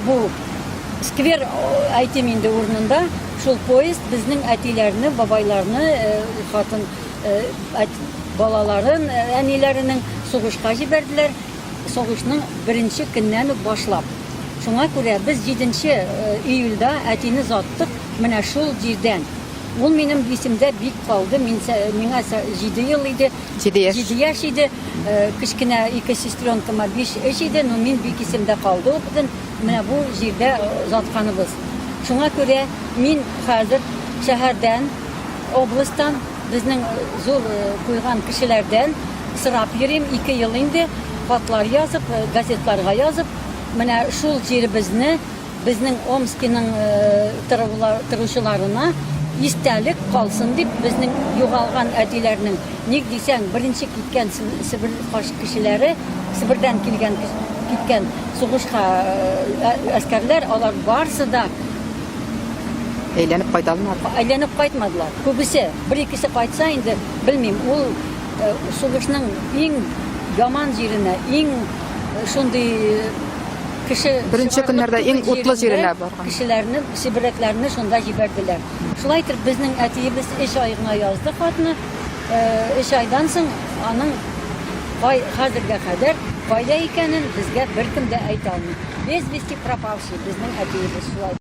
Бу сквер, әйтим инде, урынында шул поезд безнең әтиләрне, бабайларны, хатын, балаларын, әниләренең сугышка җибәрделәр. Сугышның беренче көннән үк башлап. Шуңа күрә без җиденче июльдә әтине озаттык менә шул җирдән. Ул минем исемдә бик калды. Мин миңа 7 ел иде. 7 яшь. 7 яшь иде. Кечкенә ике сестренкама 5 3 иде. Но мин бик исемдә калды ул безнең менә бу җирдә озатканыбыз. Шуңа күрә мин хәзер шәһәрдән, областьтан безнең зур куйган кешеләрдән сорап йөрим 2 ел инде, хатлар язып, газетларга язып, менә шул җиребезне Безнең Омскиның торучыларына истәлек калсын дип, безнең югалган әтиләрнең, ник дисәң, беренче киткән Себер кешеләре, Себердән килгән киткән сугышка әскәрләр, алар барсы да әйләнеп кайта алмады. Әйләнеп кайтмадылар. Күбесе, бер-икесе кайтса инде, белмим, ул сугышның иң яман җиренә, иң шундый Кеше Беренче көннәрдә иң утлы җиренә барган. Кешеләрне, себерәкләрне шунда җибәрделәр. Шулай итеп, безнең әтиебез өч ай гына язды хатны. Өч айдан соң аның кай хәзергә кадәр кайда икәнен безгә беркем дә әйтә алмый. Без вести пропавший безнең әтиебез шулай.